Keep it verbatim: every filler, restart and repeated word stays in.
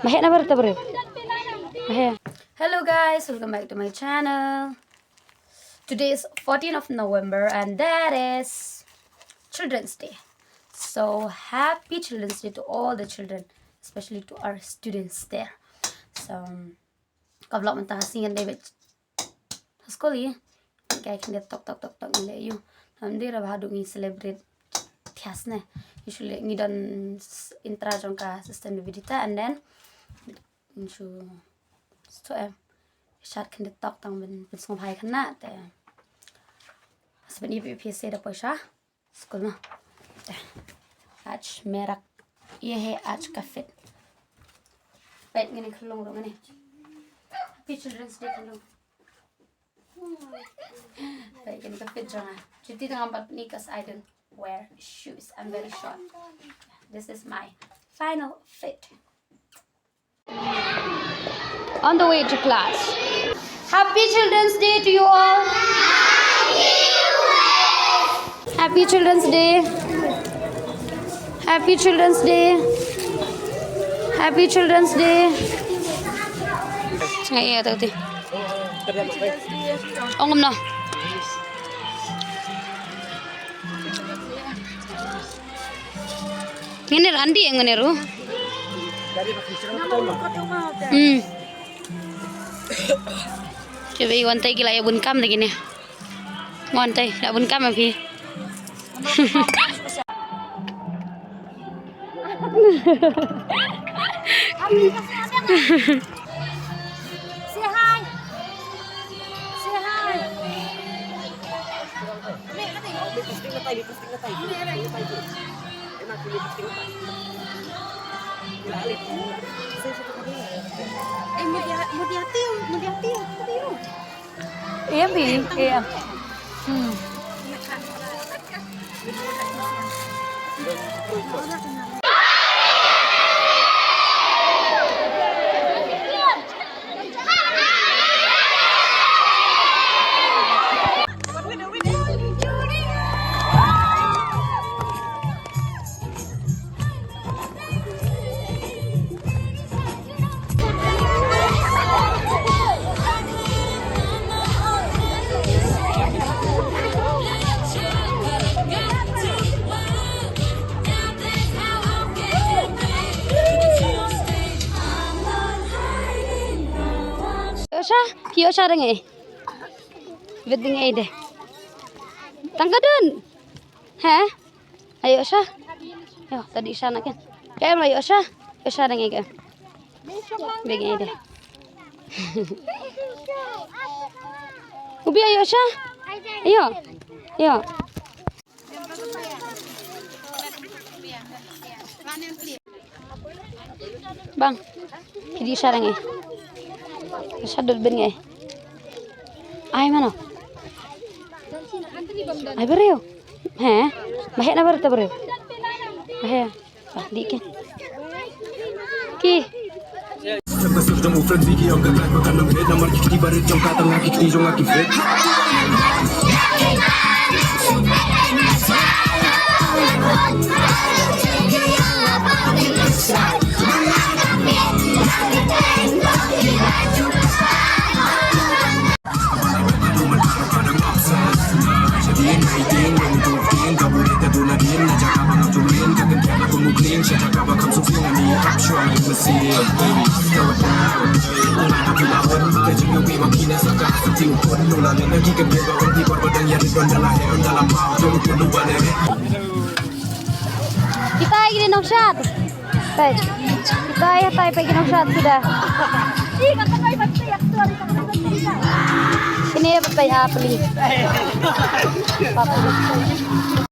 Mahe na bar ta bre. Mahe. Hello guys, welcome back to my channel. Today is fourteenth of November and that is Children's Day. So happy Children's Day to all the children, especially to our students there. So ka vlog mynta ka sngi ngan dei beit ha skul ïa. Ka khyndiat tok tok tok tok ngi leh ïa u. Namar dei ra ba haduh ngi celebrate thiah sne. Usually ngi don s-, intra jong ka sustainability and then ngi shu sto em. Shat khyndiat tok tang ban, ban sngewbha ïa kane te. Husband ïa phi phi se da poi sha skul na. Te. Aaj mera ye hai aaj ka fit. Peit ngane khunlung ruh ngane. Happy Children's Day khunlung. Peit ngane ka fit jong nga. Juti tang ngam pat pyni 'cause I don't wear shoes. I'm very short. This is my final fit. On the way to class. Happy Children's Day to you all. Happy Children's Day. Happy Children's Day. Happy Children's Day. Nga ïa ta ti. Ong kumno. Ngane Randi ngane ruh. Hmm. Te ba i wan tai ki la ïa bun kam lagi ne. Wan tai la bun kam ma phi. Say hi. Say hi. Eh, mudia, mudia tiu, mudia tiu, tiu. Iya, Bi, iya. Hmm. Yosha, ki Yosha dang eh. Vet ding eh de. Tang ka dun. He? Ayo Yosha. Yo, tadi Isha nak kan. Kayak lah Yosha. Yosha dang eh kan. Dang eh de. Ubi ayo Yosha. Ayo. Ayo. Bang, ki dei sha dang eh. Sha dut ben eh. Ai mano. Ai briew. He, ba heh na bar ta briew. Ba heh. Ba dei ki. Ki. Kita ïa ki nongshad. Peit. Kita ïa, peit, peit ki nongshad suda. Kine ba peit ha pli.